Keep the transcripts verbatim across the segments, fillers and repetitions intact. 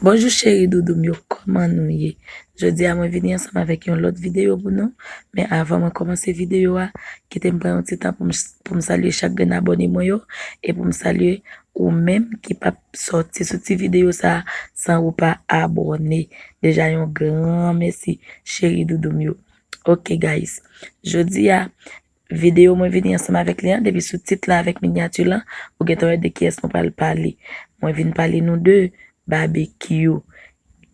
Bonjou cheri doudou m yo, kòman nou ye? Jodi a mwen vini ansanm avèk yon lòt videyo pou nou, men avan mwen kòmanse videyo a, kite m pran yon ti tan pou m, pou m salye chak grenn abòne mwen yo, e pou m salye ou menm ki p ap sòti sou ti videyo sa a san ou pa abòne. Deja yon gran mèsi cheri doudou m yo. Ok guys, jodi a, videyo mwen vini ansanm avèk li an, depi sou tit la avèk minyati lan, ou gentan wè de kiyès mwen pral pale. Mwen vin pale nou de Babekyou.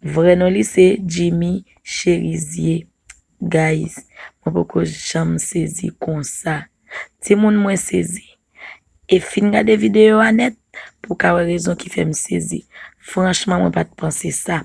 Vrè non li se Jimmy Cherizier. Guys, mwen poko janm sezi konsa. Timoun mwen sezi. E fin gade videyo a nèt pou w ka wè rezon ki fè m sezi. Franchman, mwen pa t panse sa.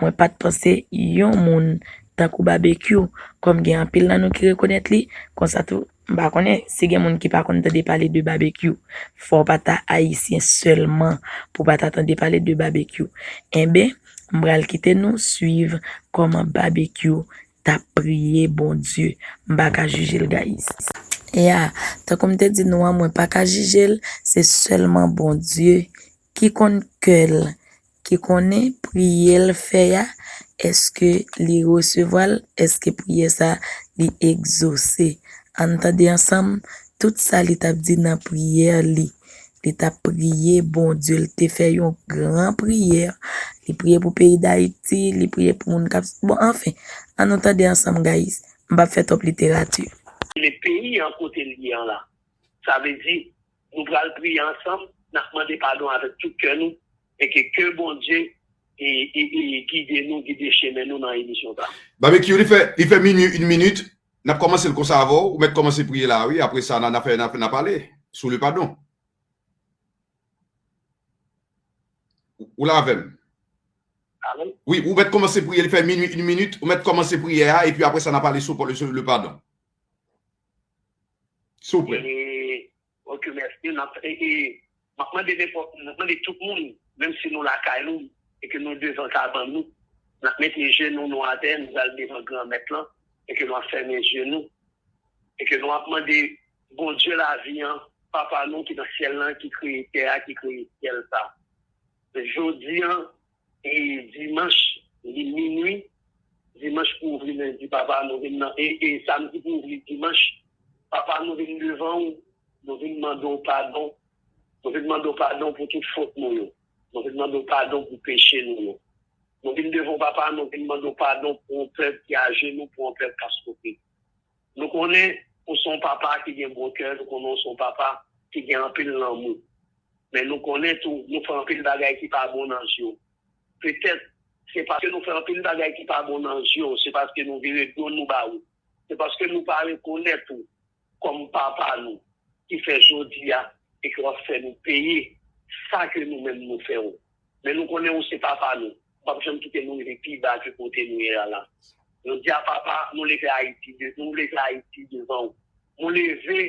Mwen pa t panse yon moun tankou Babekyou, kòm gen anpil nan nou ki rekonèt li, konsa tou, m pa konnen si gen moun ki pa konn tande pale de Babekyou. Fò w pa ta ayisyen sèlman pou w pa ta tande pale de Babekyou. Enben, m pral kite nou swiv kòman Babekyou t ap priye Bondye. M pa ka jije l, guys. Ya, tankou m te di nou an, mwen pa ka jije l, se sèlman Bondye ki konn kè l, ki konnen priyè l fè a, èske li resevwa l, èske priyè sa li egzose. Ann tande ansanm tout sa li t ap di nan priyè li. Li t ap priye Bondye, li te fè yon gran priyè. Li priye pou peyi Dayiti, li priye pou moun k ap, bon, anfen, ann nou tande ansanm, guys. M p ap fè twòp literati. Le peyi an kote l ye an la. Sa vle di, nou pral priye ansanm, n ap mande padon avèk tout kè nou, e ke, ke Bondye e, e, e gide nou, gide chemen nou nan emisyon sa. Babekyou, li fè, li fè minui yon minit. N ap kòmanse l konsa avè w, ou mèt kòmanse priye la wi, apre sa n a, n a fè, n a, n a pale sou le padon. Ou la avè m? Wi, ou mèt kòmanse priye, li fè minui, yon minit, ou mèt kòmanse priyè a, epi apre sa n a pale sou le padon. Souple. Ok, mèsi. N ap, e, e, m ap mande nenpòt, m ap mande tout moun, menm si nou lakay nou, e ke nou devan kabann nou, n ap mete jenou nou atè, nou pral devan Granmèt lan, e ke nou ap fèmen je nou, e ke nou ap mande Bondye lavi an, Papa nou ki nan syèl lan, ki kreye tè a, ki kreye syèl sa. Jodi an, e dimanch, li minui, dimanch pou ouvri lendi, Papa, nou vin nan, e, e samdi pou ouvri dimanch, Papa, nou vin devan w, nou vin mande w padon, nou vin mande w padon pou tout fot nou yo, nou vin mande w padon pou peche nou yo. Nou vin devan w, Papa, nou vin mande w padon pou yon pèp ki ajenou, pou yon pèp k ap soufri. Nou konnen ou se yon papa ki gen bon kè, nou konnen ou se yon papa ki gen anpil lanmou. Men nou konnen tou, nou fè anpil bagay ki pa bon nan je w. Petèt, se paske nou fè anpil bagay ki pa bon nan je w, se paske nou vire do nou ba ou. Se paske nou pa rekonèt ou kòm papa nou, ki fè jodi a, e ke w ap fè nou peye sa ke nou menm nou fè w. Men nou konnen ou se papa nou, ou p ap janm kite nou rive pi ba ke kote nou ye a la. Jodi a, Papa, nou leve Ayiti, nou leve Ayiti devan w. Nou leve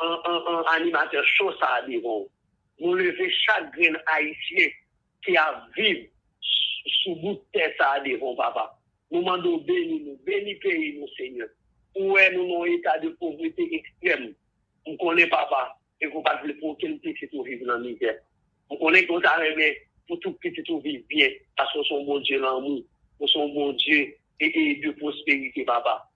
an, an, an animatè cho sa a devan w. Nou leve chak grenn Ayisyen ki ap viv sou bout tè sa a devan w, Papa. Nou mande w beni nou, beni peyi nou, Senyè. Ou wè nou nan yon eta de povrete ekstrèm. M konnen, Papa, e ke w pa t vle pou okenn pitit ou viv nan mizè. M konnen ke w ta renmen pou tout pitit ou viv byen, paske w se yon Bondye lanmou, ou se yon Bondye e, e de pwosperite, Papa.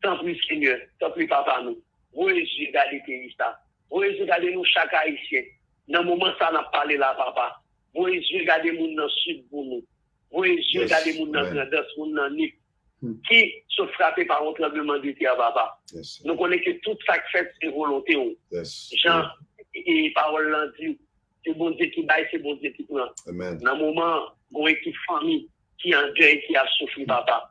Tanpri, Senyè, tanpri, Papa nou, voye zye gade peyi sa. Voye zye gade nou chak Ayisyen. Nan moman sa n ap pale la, Papa, voye zye gade moun nan Sid pou nou. Voye zye gade moun nan Grandans, moun nan Nip, ki sot frape pa yon tranblemanntè, Papa. Nou konnen ke tout sa k fèt se volonte w. Jan e pawòl lan di, se Bondye ki bay, se Bondye ki pran. Nan moman an, gon ekip fanmi ki an dèy, ki ap soufri, Papa.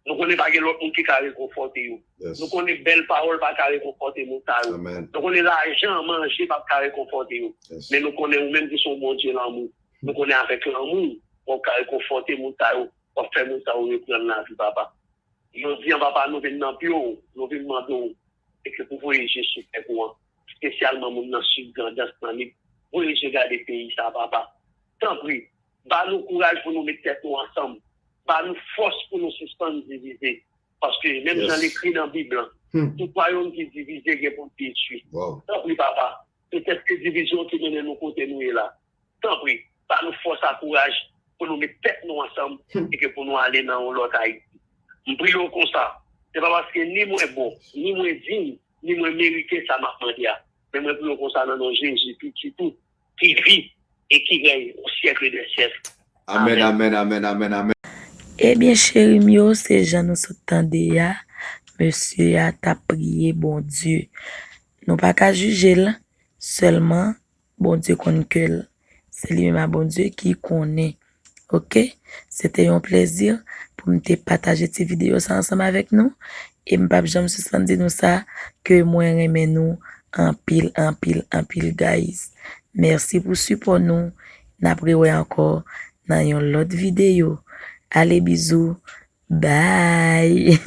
Nou konnen pa gen lòt moun ki ka rekonfòte yo. Nou konnen bèl pawòl pa ka rekonfòte moun sa yo. Nou konnen lajan, manje p ap ka rekonfòte yo. Men nou konnen ou menm ki se yon Bondye lanmou. Nou konnen avèk lanmou, w ap ka rekonfòte moun sa yo, w ap fè moun sa yo reprann lavi, Papa. Jodi an, Papa, nou vin nan pye w, nou vin mande w, e ke pou voye je sou pèp ou an, espesyalman moun nan Sid, Grandans, nan Nip, voye je gade peyi sa, Papa. Tanpri, ba nou kouraj pou nou met tèt nou ansanm. Ba nou fòs pou nou sispann divize. Paske, menm jan l ekri nan Bib lan, tout wayòm ki divize gen pou l detwi. Tanpri, Papa, petèt se divizyon ki mennen nou kote nou ye la. Tanpri, ba nou fòs ak kouraj pou nou met tèt nou ansanm e ke pou nou ale nan yon lòt Ayiti. M priye w konsa. Se pa paske ni mwen bon, ni mwen diy, ni mwen merite sa m ap mande a. Men mwen priye w konsa nan non Jezi, pitit ou, ki viv e ki rèy o syèk dè syèk. Amèn, amèn, amèn, amèn, amèn. Ebyen, cheri m yo, se jan nou sot tande a, mesye a t ap priye Bondye. Nou pa ka jije l, sèlman Bondye konn kè l. Se li menm a Bondye ki konnen. Oke? Se te yon plezi pou m te pataje ti videyo sa ansanm avèk nou. E m p ap janm sispann di nou sa, ke mwen renmen nou anpil, anpil, anpil, guys. Mèsi pou sipò nou. N ap rewè ankò nan yon lòt videyo. Ale, bizou. Bye!